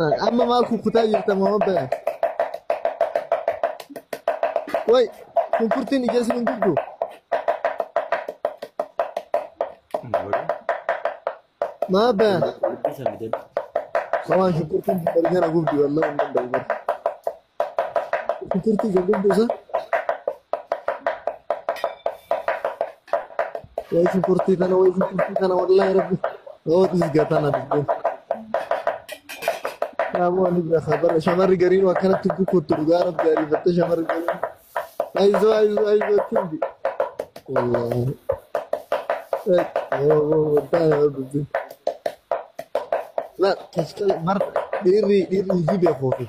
Amma maal kukkutaa jirta Muhammad Bayaan? Way, shunkurtiin ija isin hin gubdu? Muhammad Bayaan? Waan shunkurtiin ija na gubdi wallahi hin danda'u bara. Shunkurtii ija gubdu isa? Way shunkurtii kana, way shunkurtii kana, wallahi rabbi. Oo dhiisgaa tana dubbiin. Yaaboo ani beekaa bara shamarri gariin akkanatti kukuttu dhugaa rabbi ariifattee shamarri gariin. Ayizoo ayizoo ayizoo tindi. Wallahi. Dubbiin. La kashkal bar dhiirri hojii beekuufi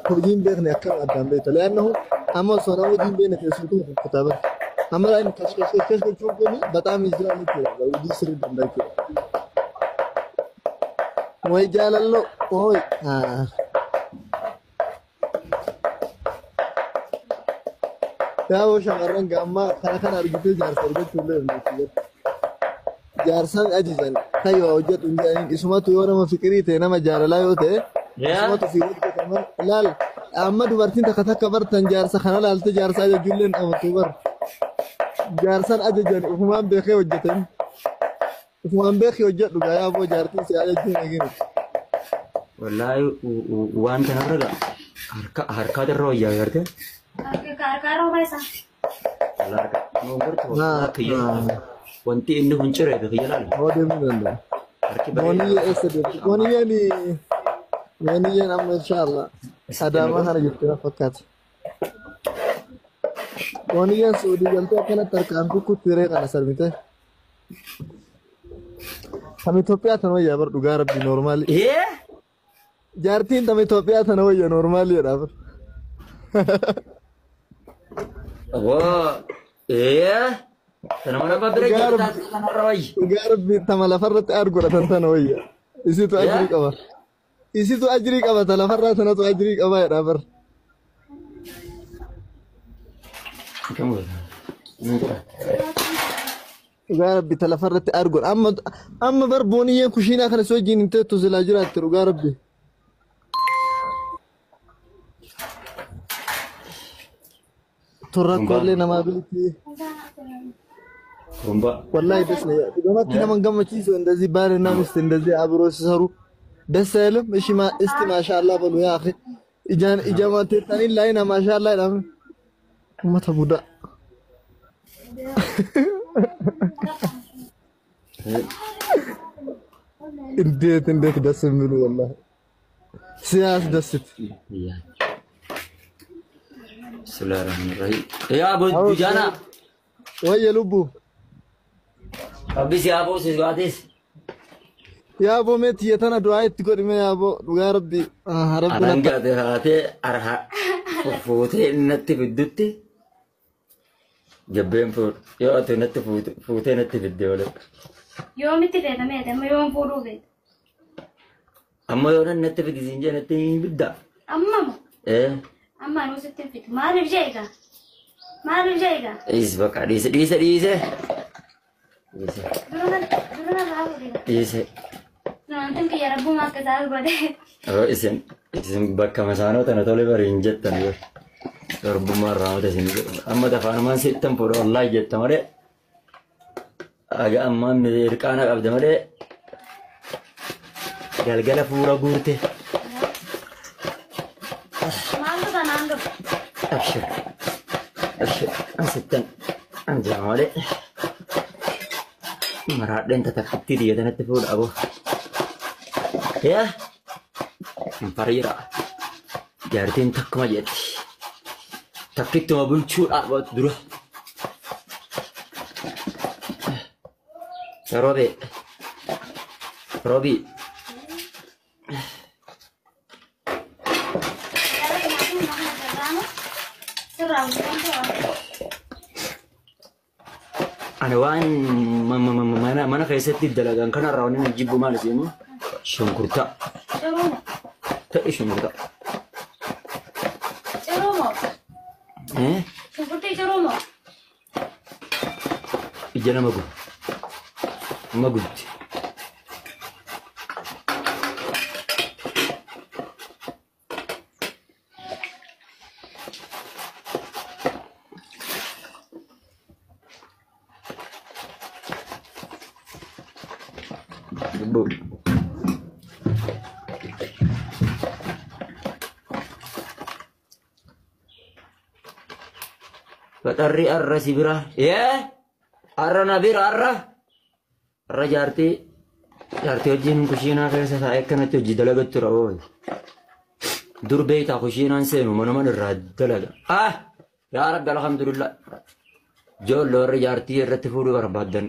hojii hin beekne akkam addaan beekta. Leannahu amma osoo nama hojii hin beekne keessattuu kukkutaa bara. Amma inni kashkash kashkash gochuun kuni bataam jira jechuudha. Hojii sirrii danda'a jechuudha. Way jaalallo ooy. Yaaboo shamarran gaammaa kana kana argitee jaarsa argachuu illee dandeessu. Jaarsaan ajajan kayyoo hojjetu hin jedhaniin isumatu yoo nama fiqirii ta'e nama jaalalaa yoo ta'e isumatu fi hojjetaman laal amma dubartiin takka takka bartan jaarsa kana laalte jaarsa ajajullee hin dhabatu bar. Jaarsan ajajan ufumaan beekee hojjetan. Ufumaan beekee hojjedhu gaa yaaboo jaartiin si ajajuu hin eeginu. Wallaahi waan kanarra gaa harka harkaa irra wayyaa gartee. Harkaa rooba isaa. Wallaahi harka kiyya wanti inni kun ciree fi kiyya laala. Hoo deemuu danda'a. Harki bareedaa. Mooniyyee eessa deemti? Mooniyyeen mooniyyeen amma inshaallah Adaamaa kana jirti na fakkaata. Mooniyyeen Suudii galtee akkanatti harkaan kukkutti ree kana sarbite. Tam Itoophiyaa tana wayyaa bar dhugaa rabbi normal. Ee? Jaartiin tam Itoophiyaa tana wayya normal jedha bar. Aboo ee? Kana mana abbaa bira Dhugaa jirtu rabbi taate kanarra wayya. Dhugaa rabbi tama lafarratti argudhatan tana wayya. Isitu ajrii qaba. Isitu ajrii qaba ta lafarraa tanatu ajrii qaba jedha bar. Akkam godha? Ni jira. Dhugaa rabbi ta lafarratti argudha. Amma amma bar booniyyeen kushiinaa kana si wajjin hin teettu silaa jiraatte dhugaa rabbi. Tun rakkoolee namaa beekti. Kumbaa. Wallahi ደስ ነው dhugumatti nama hin gammachiisu እንደዚህ ባልና ሚስት እንደዚህ አብሮ ሲሰሩ ደስ አይልም? እሺ እስቲ ማሻአላህ በሉ ያ አኺ ijaan ijama teessanii laayina maashaallah jedhame ummata budaa. እንዴት እንዴት ደስ የሚሉ ወላሂ ሲያስደስት። Bismillahirrahmanirrahim. Yaa Dujaana. ወየ ልቡ Rabbi si haa boosisu baates. Yaaboo meetti tana du'aa itti godhime yaaboo dhugaa rabbi rabbi Anan natta gaate haatee arha fuutee natti fiddutti jabbeen fuudhu. Yoo ati natti fuutee natti fidde wale. Yoomitti feeta meete amma yoom fuudhuu feeta? Amma yoo nan natti fidi siin jee natti hin fidda. Amma moo? Ee. Amma anuu sitti hin fidu. Maaliif jee egaa? Maaliif jee egaa? Dhiis bakka dhiise dhiise dhiise. Dhiise Dura narraa fuudhi. Dhiise. Naantiin kiyya rabbuma akka isaa godhe. Yoo isin bakka masaanoo tana tole bari hin jettan yoo. Darbummaa irraa mata isin jedhu. Amma tafaanumaan sittan fuudha wallaahi jetta malee. Aga ammaan mirqaana qabda malee. Galgala fuura guurte. Maaltu kanaan dhufe? Abshir. Abshir. An sittan. An jira malee. Maraadheen tatakkittii xiyya tanatti fuudha aboo. Yaa. Hin fariira. Jaartiin takkuma jetti. Takkittuma bulchuu dhaabatu dura. Roobee. Roobii. Sirraa bulchaan Ani waan mana keessatti dalagan kanarraa wanni ani jibbu maal isin shunkurtaa. Ciruuma. Ta'e shunkurtaa. Ciruuma. Eh? Shunkurtii ciruuma. Ija nama guba. Nama gubdi. Lubbuu. Faxarri arra si bira. Yee! Arra na bira arra. Arra jaartii jaartii wajjin kushiinaa keessa taa'ee akkanatti hojii dalagattu tura ooyi. Dur beektaa kushiinaan seenu manuman irraa dalaga. Ah! Yaa Rabbi alhamdulillah. Ijoollee warri jaartii irratti fuudhuu barbaaddan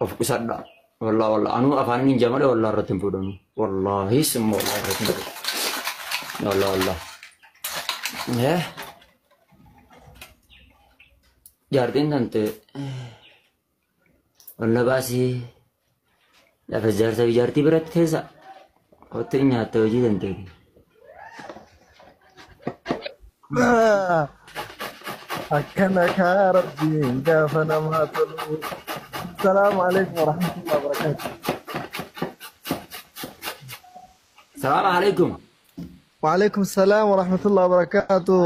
of qusadha. Wallah wallah anuu afaan hin jamale wallah irratti hin fuudhanu. Wallahi summa wallah irratti hin fuudhanu. Wallah wallah. Eh? Jaartiin tante olla baasii lafa jaarsa fi jaartii biratti teessa. Kottu nyaatta hojii danteeti. Akkana kaa rabbiin gaafa namaa tolu. Salaamu alaikum warahmatullahi wabarakatuh. Salaamu alaikum. وعليكم السلام ورحمة الله وبركاته.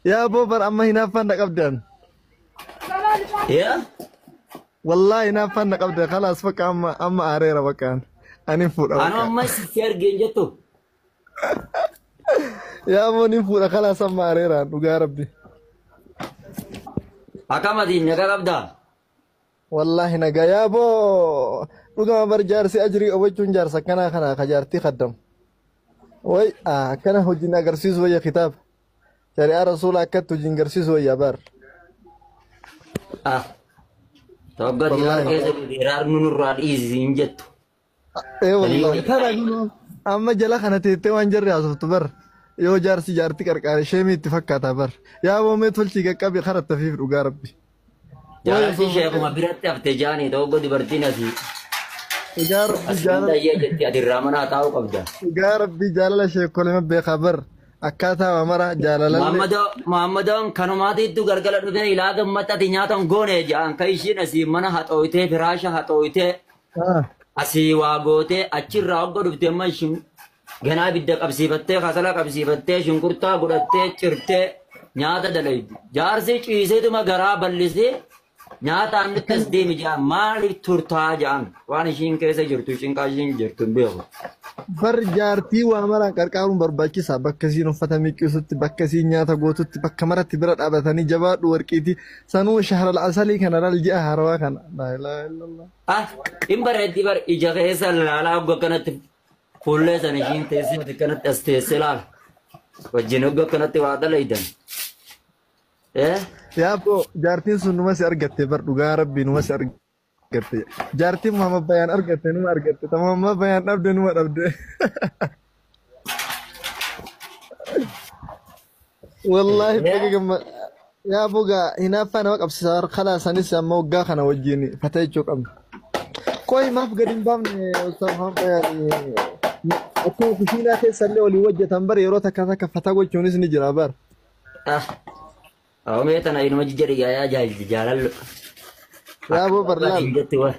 يا بوبر أما هنا فن قبدا. Yaa? والله هنا فن قبدا خلاص فك أما أريرا بكان. أنا فور Anuu بكان. amma sitti argeen jettu. يا أبو نفور خلاص أما أريرا ويا ربي. Akkam ati nagaa qabdaa? والله نجا يا أبو رقم بر جارسي أجري أوجون جارسا كنا كنا خجارتي خدم. وي كنا هجين أجرسيس ويا خطاب. شريعة رسول أكدت هجين جرسيس ويا بر. Ah. Togga diraar والله. keessa diraar nurraa dhiisi hin jettu. ايه Sanii والله wayya. ترى اما جلا خنا تيتي وان جري عصفت بر يو جارسي جارتي كركار شيمي اتفكاتا بر يا ابو مي تولشي قبي خرت في رقا ربي وي Jaarsi صوم sheekuma biratti hafte jaanii togga dubartiin asii. يا ربي As جالل hunda jetti ati irraa manaa taa'uu qabda. يا ربي جالل شيء كل ما بخبر اكاتا ومرا جالل Muhammadoon kanumaatiittu galgala dhufee ilaa gammatti ati nyaata hin goone jedhan kan ishiin asii mana haxooyitee firaasha haxooyitee اه asii waa gootee achirraa hogga dhufte amma ishiin ganaa ibidda qabsiifattee kasala qabsiifattee shunkurtaa godhattee cirtee nyaata dalaydi. Jaarsi ciiseetuma garaa bal'isee nyaata annutti as deemi jedhan maaliif turtaa jedhan waan ishiin keessa jirtu cinqaa ishiin jirtu hin beeku. Bar jaartii waa maraan qarqaaruun barbaachisaa bakka isiin uffata miiccisutti bakka isiin nyaata gootutti bakka maratti bira dhaabatanii jabaadhu warqiitii sanuu shahral asalii kana laal ji'a harawaa kana laa ilaaha illallah. Ah, hin bareeddi bar ija keessa laalaa hogga kanatti fuullee sana ishiin teessee akkanatti as teessee laala. Wajjin hogga akkanatti waa dalaydan. Eh? Yaa abboo jaartiin sun numa si argatte bar dhugaa rabbii numa si argatte. Jaartiin Muhammad Bayaan argatte numa argatte. Ta Muhammad Bayaan dhabde numa dhabde. Wallaahi baga gamma. Yaa abboo gaa hinaaffaa nama qabsiisa khalaas anis amma waggaa kana wajjin fata jechuu qabna. Qoy maaf gadi hin baafne Ustaaz Muhammad Bayaan akkuma kushiinaa keessa illee walii hojjetan bar yeroo takka takka fata gochuunis ni jira bar. Ah, awwamee tana inuma jijjiirri yaa jaalallu. Yaa abboo bar Akka laal. hin jette war.